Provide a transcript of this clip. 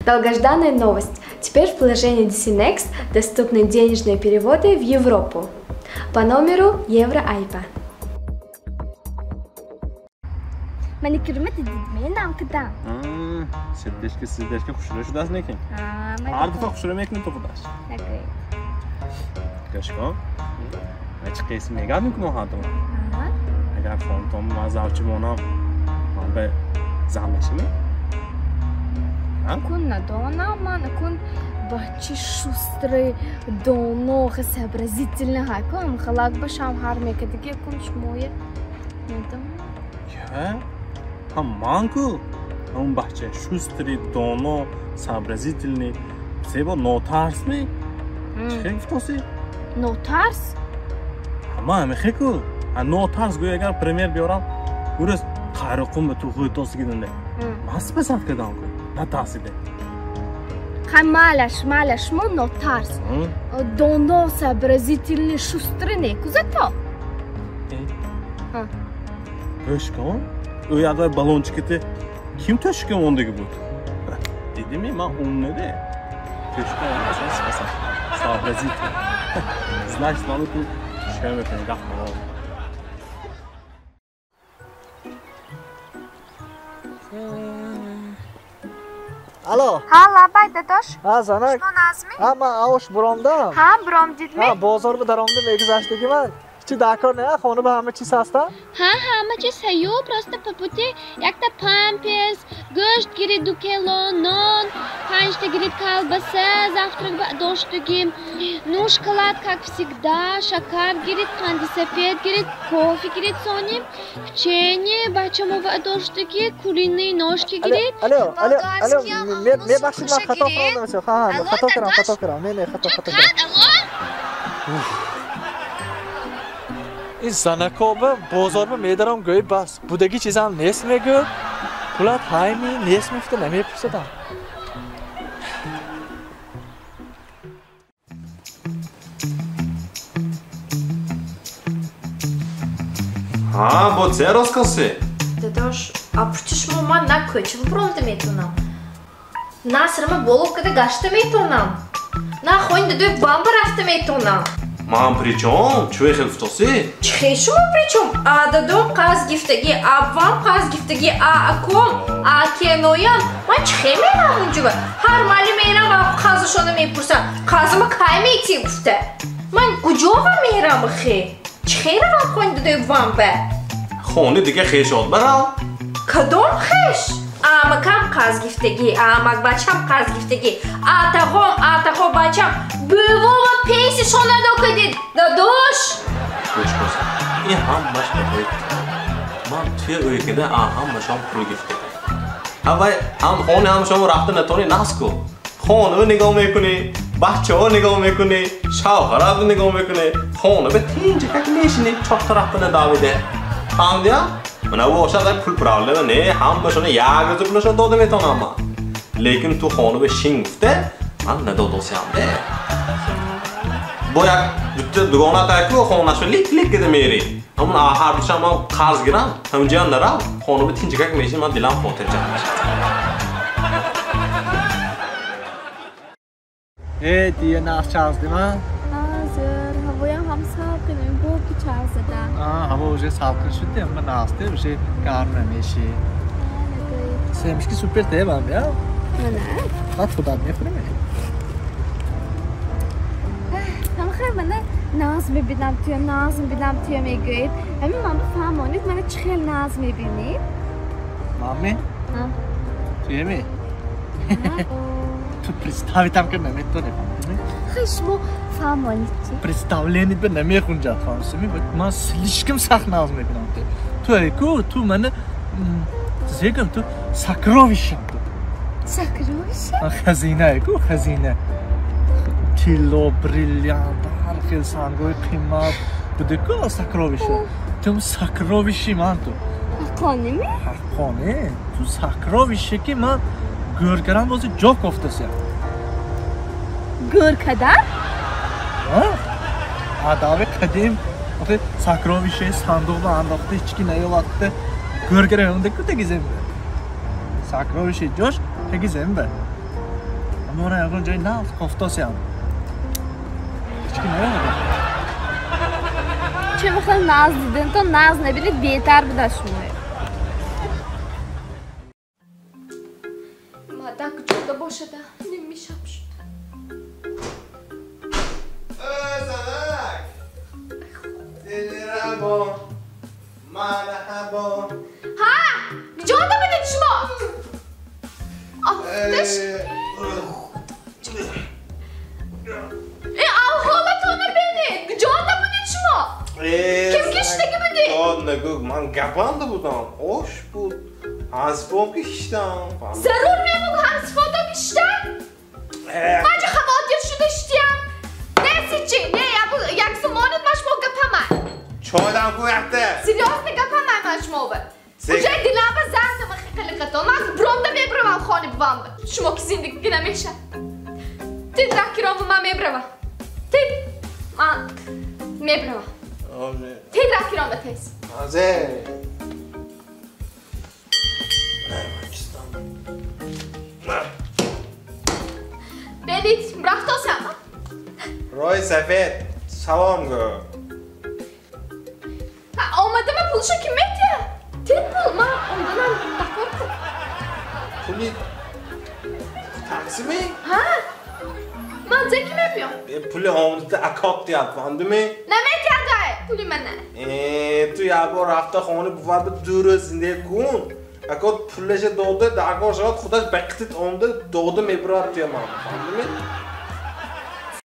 Долгожданная новость. Теперь в приложении DC Next доступны денежные переводы в Европу по номеру Евро-Айпа. Маникюрме дидме нам кидам. Сердечко, сердечко хушро шудааст некин? Ҳар дафъа хушро мекунӣ ту худаш. Накунед. Гӯш кун. Ман чӣ қисм мегардем ку мо ҳардум? Агар фонтом ман завчи монам, ман ба зан мешавӣ? Кун надонам ман, кун бачи шустрый, доно, сообразительный ҳакун, халак ба шавҳар мекардиги, кун шумоя надонам. Ё? Ҳам ман ку? Он бача шустрый, доно, сообразительный, зебо, нотарс ми? Чӣ гуфтоси? Нотарс? Ҳама ҳамихе ку. Нотарс гӯй агар пример биёрам, урӯз қайроқум ба ту ғӯйтоси гидунде. Ман спасат кардам ку. Натарсиде. Хай малаш, малаш, мо нотарс. Доно, сообразительный, шустрый не ку зато. Гӯш кун. Ӯ ядвай баллончиките ким тошка мондагӣ буд? Дидими ман умныде. Тошка монда спасат. Сообразительный. Значит, ману ту шоя мекунӣ гап ҳалол. Алло. Ҳа, лабай, дадош. Ҳа, занак. Шумо назмӣ? Ҳа, ман ош буромдам. Ҳа, буромдидми? Ҳа, бозор ба даромдам, мегузаштагӣ ман. Ҳичи даркор не, хона ба ҳама чиз ҳастам? Ҳа, ҳама чиз ҳаю, просто по пути якта памперс, гӯшт гирид 2 кило, нон, 5 гирид колбаса, завтрак ба доштуги, ну, шоколад, как всегда, шакар гирид, қанди сафед гирид, кофе гирид сони, печенье, бачамо ба доштуги, куриные ножки гирид. Алло, алло, алло, мебахшид, ман хато кардам. Ҳа, хато кардам, хато кардам. Не, не, хато, хато кардам. Ин занакоба бозорба медарам, гӯй бас. Будаги чизам нест мегӯ. Пулат ҳайми нест мефта намепурсадам. Ҳа, бо це рост каси? Дадош, а пушти шумо ман на кӯча буромда метавонам, на сарама боло када гашта метавонам, на хони дадои бамба рафта метавонам. Ман причом? Чӯе хел футосӣ? Чӣ хел шумо причом? А дадом қарз гифтагӣ, аввам қарз гифтагӣ, а аком, а кеноям. Ман чӣ хел мерам унҷува? Ҳар майли мерам ва қарзашона мепурсам. Қарзама кай метӣ гуфта? Ман куҷова мерам хе? Чӣ хел равам хони дадои бамба? Хони дига хешот барав. Кадом хеш? Амакам қарз гифтагӣ, амакбачам қарз гифтагӣ, атағом, атағо бачам, бувова пенсишон адо кардид, дадош! Гӯш кун, ин ҳамаш барои ту. Ман туя ӯйкада ҳамашон пул гифтагӣ. Ҳавай ҳам хони ҳамашонро рафта натонӣ нас ку. Хонаро нигоҳ мекунӣ, бачаҳо нигоҳ мекунӣ, шавҳаратро нигоҳ мекунӣ, хона ба тинҷакак мешинӣ, чор тарафа надавида. Фаҳмидия? Мана бошад пул проблема не, ҳамашона як рӯза пулашон дода метавонам ман. Лекин ту хона ба шин гуфта, ман надодосиям де. Бо як дутта дугона таку хонаашо лик-лик када мери. Ҳамун ҳар душам ман қарз гирам, ҳамунҷоям нарав, хона ба тинҷакак мешинӣ, ман дилам хотирҷам мешавад. Э, дия нағз чағздӣ ман? Ҳозир, ҳавоям ҳам салқин, бо ки чағз зада. Ҳаво уже салқин шуд, амма нағзте, уже гарм намеши. Семечки супер тебам, я? Мана? Баъд худат мехӯрем. Ҳамхай мана нағз мебинам туя, нағз мебинам туя мегӯед. Ҳамин ман бифаҳмонед, мана чӣ хел нағз мебинед? Мамми? Туями? Ту представитам ки наметонӣ, фаҳмидӣ? Хай шумо фаҳмонед чи? Представленият ба намехунҷад, фаҳмидӣ? Ман слишком сахт нағз мебинам ту. Ту ай ку, ту мана зегам, ту сокровищам ту. Сокровище? Хазина ай ку, хазина. Тилло, бриллиант, ҳар хел сангҳои қимат буде ку сокровище. Ту сокровищи ман ту. Ҳаққонӣ ми? Ҳаққонӣ. Ту сокровище ки ман гӯр кардам бози ҷо кофтасям. Гӯр кардам? Адави қадим охи сокровище сандуқ ба андохта ҳеч ки наёвад гӯр кардам ку тагизем. Сокровище ҷош тагизем. Амора ягон ҷои нав кофтосиям. Ҳечки наёмада. Че мехел наз диден, то наз набинед, беҳтар буда шумо. Мадак ҷода бошада, немишаб шуд. Занак! Дилрабо, марҳабо. Ҳа, ҷода будед шумо? Офташ. Авҳолатонро бинед, ҷода будед шумо? Ким киштаги будед? Нагӯ, ман гапанда будам, ош буд. Ҳамсифом ки шиштам. Зарур мемуг ҳамсифотон ки шиштам? Ман ҷа хавотир шуда шиштиям. Не сичи, не, як сумонид ман шумо гапамай. Чойдам ку якта. Серьёзно гапамай ман шумова. Уже дилама зардама хиқилиқатон. Ман бромда мебравам хони бувамба. Шумо ки зиндагӣ намеша. Тид рахкиромва ман мебравам. Тид ман мебравам. Тид рахкиромва тез. Азе. Бенит, рафтосам. Рои сафед, салом гӯ. Омадама пулша ки метия? Тид пул, ман омаданам дакор кун. Пули таксими? Ҳа. Ман зе ки мебиём? Пули омадата акот диҳад, фаҳмдими? Наметиҳад ай пули мана. Ту як бор рафта хона бувад ду рӯз зиндагӣ кун. Акот пулаша дода, дакор шавад, худаш ба қитит омада дода мебурад туя ман, фаҳмдими?